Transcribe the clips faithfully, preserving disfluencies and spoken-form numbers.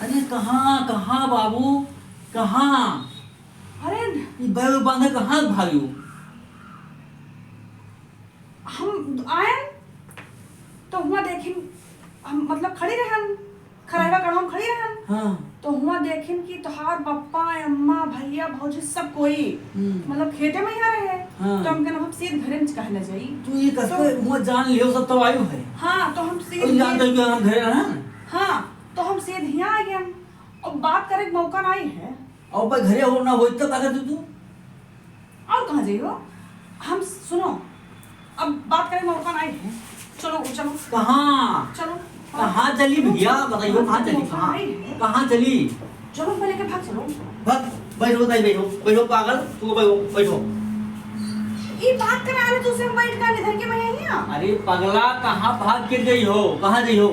अरे कहाँ, कहाँ बाबू, कहाँ? अरे ई बैल बांधे कहाँ भागू? हम आयन तो हुआ देखिन, हम मतलब खड़ी रहन, खरहवा कड़वा में खड़ी रहन। हाँ। तो हुआ देखिन कि तोहार पप्पा, अम्मा, भैया, भौजी सब कोई हम्म। मतलब खेते में यहाँ रहे। हाँ। तो हम कहना हम सीध घरे में काहे न जाई। तू ये कस तो के हुआ जान लियो सब तब आयु है। हाँ, तो हम सीध और जान ये तो हम घरे रहन। हाँ, तो हम सीध यहाँ आ गए। अब बात करे के मौका नहीं है। और भाई घरे हो ना होई तो का करती तू? और कहाँ जाइयो? हम सुनो, अब बात करे के मौका नहीं है। चलो, चलो। कहाँ? चलो। कहाँ चली भैया? बताइयो, कहाँ चली? कहाँ? कहाँ चली? चलो, पहले के भाग चलो। भाग, बैठो, बताइए, बैठो, बैठो, पागल, तू बैठो, बैठो। ई बात करे आले तू से हम बैठ का इधर के मैं यहीं आ। अरे पगला, कहाँ भाग के गई हो? कहाँ गई हो?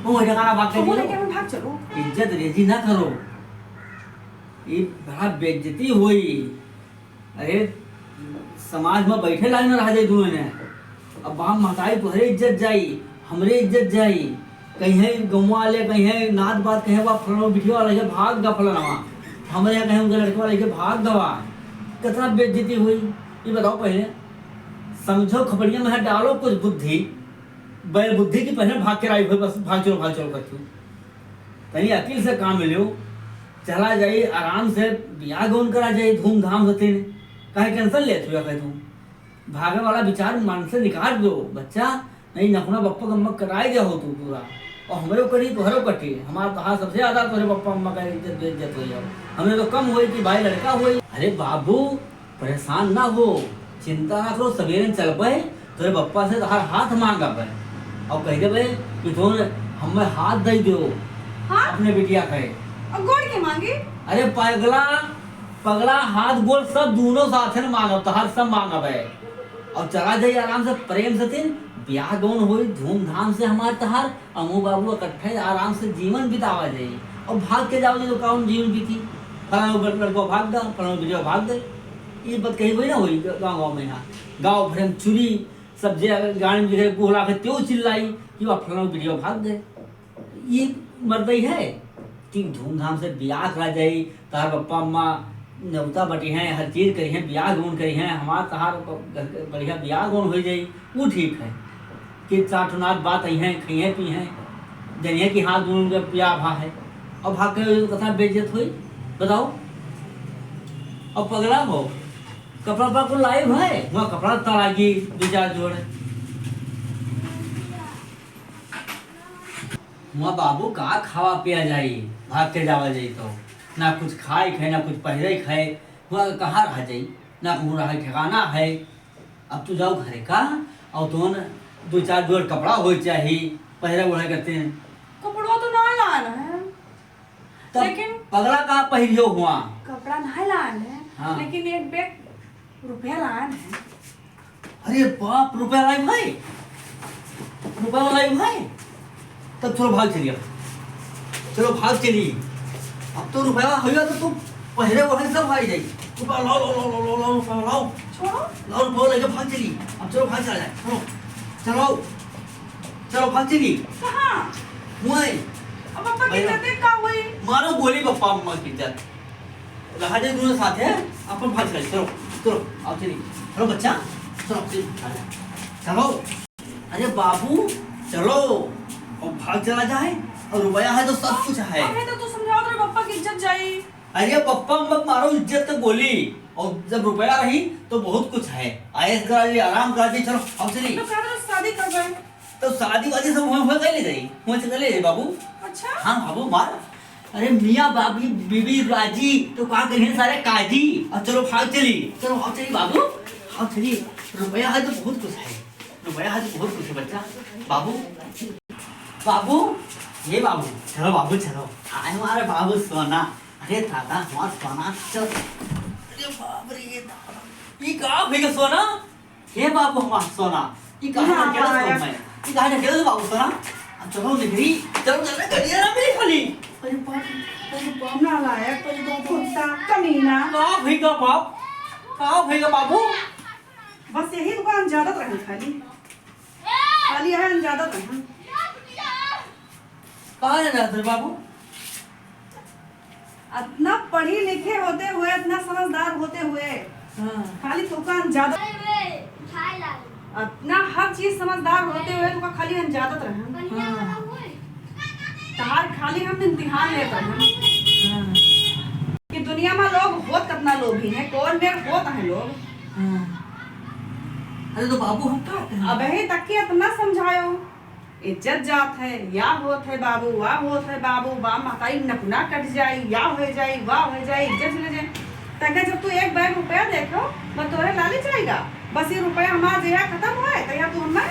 वो ठिकाना भाग के तुम गई हो? लेके हम भाग चलो। इज्जत रेजी ना करो, ये बड़ा बेइज्जती होई। अरे, समाज में बैठे लायक न रह जाई दुनो ने। अब बाप महतारी तोहरे इज्जत जाई, हमरे इज्जत जाई। कहीं गौवा वाले, कहीं नात बात, कहीं बा फलाना बिटिया वाला के भाग गा फलाना, हमरे यहाँ कहीं उनके लड़के वाला के भाग गवा। कितना बेइज्जती हुई, ये बताओ पहले। समझो खपड़िया में हाथ डालो कुछ बुद्धि, बैल बुद्धि की पहले भाग के आई हुई, बस भाग चलो, भाग चलो करती। तनी अकिल से काम मिलो, चला जाई आराम से, बियाह गौन करा जाई धूमधाम से। तीन काहे टेंशन लेत हुआ कहे तू? भागे वाला विचार मन से निकाल दो बच्चा, नहीं नखुना बप्पा गम्मा कराई दे हो तू पूरा। और हमरे करी तोहरे कटी, हमार तोहार सबसे ज्यादा तोहरे बप्पा अम्मा का इज्जत बेइज्जत हो जाओ। हमरे तो कम होई कि भाई लड़का होई। अरे बाबू, परेशान ना हो, चिंता ना करो, सवेरे चलबे, तोरे बप्पा से तोहार हाथ मांगबे और कह देबे कि तोन हमें हाथ दे दो हाँ? अपने बिटिया के। और गोड़ के मांगी? अरे पगला, पगला, हाथ गोड़ सब दोनों साथे न मांगब, तोहार सब मांगबे। और चला जाई आराम से, प्रेम से। तीन ब्याह गौन होई धूमधाम से हमार तोहार, अम्मू बाबू इकट्ठे आराम से जीवन बितावा जाई। और भाग के जाओ जी तो कौन जीवन बीती? फलाना लड़-, लड़का भाग गया, फलाना बिटिया भाग गई। ये बात कहीं हुई ना हुई ग-, गाँव, गाँव में यहाँ। गाँव भरे में चुरी, सब जे गाड़ी में दिखे, गोला के तेऊ चिल्लाई कि "वाह, फलाना बिटिया भाग गए।" ये मर्दई है? ठीक धूमधाम से बियाह करा जाई, तार पप्पा अम्मा नेवता बटी हैं, हर चीज करी हैं, बियाह गौन करी हैं, हमार तहार ब-, बढ़िया बियाह गौन हो जाई, वो ठीक है। कि चार ठो नात बात आई हैं, खइहें पीहें, जनिए कि हाँ, दोनों के प्यार भा है। अब भाग के कथा बेइज्जत होई, बताओ। अब पगला हो, कपड़ा उपड़ा कुल लाई भाई, वहाँ कपड़ा तलागी दो चार जोड़। वहाँ बाबू का खावा पिया जाई, भाग के जावा जाई तो ना कुछ खाए खाए, ना कुछ पहिरे खाए, वहाँ कहाँ रह जाई, ना कहूँ रहे ठिकाना है। अब तू जाओ घरे का, और तोन दो चार जोड़ कपड़ा होए चाही, पहिरे ओढ़े करते हैं। कपड़ा तो ना लान है, तब लेकिन पगला का पहिरियो हुआ? कपड़ा ना लान है, हाँ। लेकिन एक बैग रुपया लान है। अरे बाप, रुपया लाई भाई, रुपया लाई भाई। तब चलो भाग चलिए, चलो भाग चली। अब तो रुपया होइगा तो तू पहिरे ओढ़े सब आई जाई। रुपया लाओ, लाओ, लाओ, रुपया लाओ। छोड़ो। लाओ, रुपया लेके भाग चली। अब चलो भाग चला जाए, चलो, चलो, चलो भाग चली। कहाँ? वहीं। अब पापा की भैया। इज्जत का हुई? मारो गोली पापा अम्मा की इज्जत। रहा जाए दोनों साथ है, अपन भाग चले, चलो, चलो, आओ चली। चलो बच्चा, चलो, चलो, चलो। अरे बाबू, चलो, और भाग चला जाए, और रुपया है तो सब कुछ है। अरे तो तू समझाओ तेरे पापा की इज्जत जाई। अरे पप्पा मत मारो, इज्जत तो बोली, और जब रुपया रही तो बहुत कुछ है, आयश करा ली, आराम करा ली, चलो, आओ चली। तो कह रहे शादी कर दे। तो शादी वादी सब हुए, हुए कर ले जाई, हुए से कर ले जाई बाबू। अच्छा? हाँ बाबू, मार। अरे मियाँ बाबी, बीबी राजी, तो का करिहैं सारे काजी। अब चलो भाग चली, चलो भाग चली बाबू, भाग चली। रुपया है तो बहुत कुछ है, रुपया है तो बहुत कुछ है बच्चा। बाबू, बाबू, ये बाबू, चलो बाबू चलो। आए हमारे बाबू सोना, अरे दादा हमारा सोना, चल। अरे बाप रे, ये दादा, ये का भैया सोना? हे बाबू हमार सोना, ई काहे ना ना खेलत हो लायक। मैं? ई काहे ना खेलत हो बाबू सोना? अब चलो निकली, चलो चलो गड़िया ना मिली खाली। अरे बाप, अरे बाप ना लायक, अरे बाप कुत्ता, कमीना। का भई का बाप? का भई का बाबू? बस यही दुकान ज्यादा रहन खाली। खाली है ज्यादा रहन। कहाँ जाना है तेरे बाबू? अतना पढ़ी लिखे होते हुए, अतना समझदार होते हुए, हाँ। खाली तोका अंजादत, अतना हर चीज समझदार होते हुए तोका खाली अंजादत रहन। हाँ। तहार खाली हम इम्तिहान लेत रहन। हाँ। कि दुनिया मा लोग होत कतना लोभी हैं, कौन मेर होत हैं लोग। हाँ। अरे तो बाबू हम का करें? अबहीं तक के अतना समझायो, इज्जत जात है, या होत है बाबू, वा होत है बाबू, बा महतारी नकुना कट जाई, या हो जाई, वा हो जाई, इज्जत चले जाई। तके जब तू एक बैग रुपया देखो, बस तोरे लालच आइगा, बस ये रुपया हमार जहिया खतम होए, तहिया तू हमें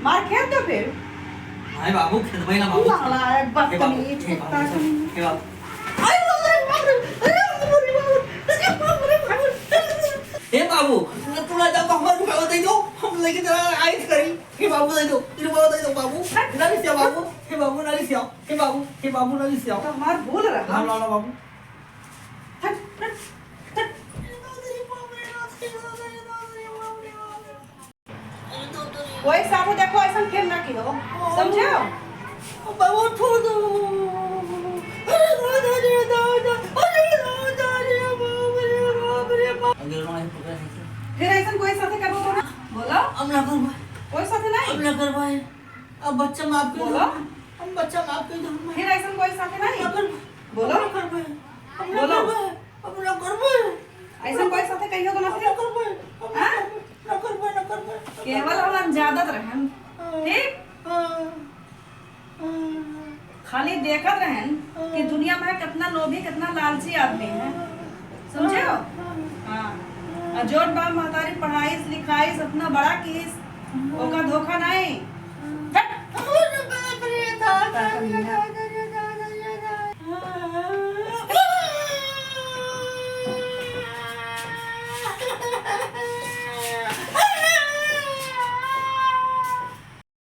मार खेद दो फिर। नहीं बाबू, खेदबे ना बाबू। लाला है, बदतमीज, कुत्ता कहीं। हे बाबू। अरे बाप रे, बाप रे, अरे बाप रे, बाप रे, अरे बाप रे, बाप रे। हे बाबू, न तू ना जाओ तो हमारे रुपया दे दो, हम लेके चला आइस करी। हे बाबू, दे दो, हे बाबू, दे दो, बाबू। ना लिसिया बाबू, हे बाबू, ना लिसिया, हे बाबू, हे बाबू, ना लिसिया। तो हमार भूल रहा। ना, ना, ना, बाबू। हट, हट, हट। कोई साथे देखो, ऐसा फिर ना किहो, समझो? बाबू, छोड़ दो। अरे दादा रे दादा, अरे दादा रे बाप रे बाप रे बाप। अगर वहाँ पकड़ा नहीं तो। फिर ऐसा कोई साथे करबो तो ना? बोलो। हम ना करबो। कोई साथे नहीं? हम ना करबो। अब बच्चा माफ कर दो। बोलो। हम बच्चा माफ कर दो। फिर ऐसा कोई साथे नहीं? ना करबो। बोलो। हम ना करबो। हम ना करबो। अब ना करबो। ऐसा कोई साथे कहियो तो ना हम फिर? ना करबो। हम ना हाँ? करबो। ना करबो, ना करबो। केवल हम अंजादत रहन। हाँ। ठीक? हाँ। खाली देखत रहन कि दुनिया में कितना लोभी, कितना लालची आदमी है। समझे हो? हाँ। और जोन बाप महतारी पढ़ाईस, लिखाईस, अपना बड़ा कीस, ओका धोखा नहीं। हट।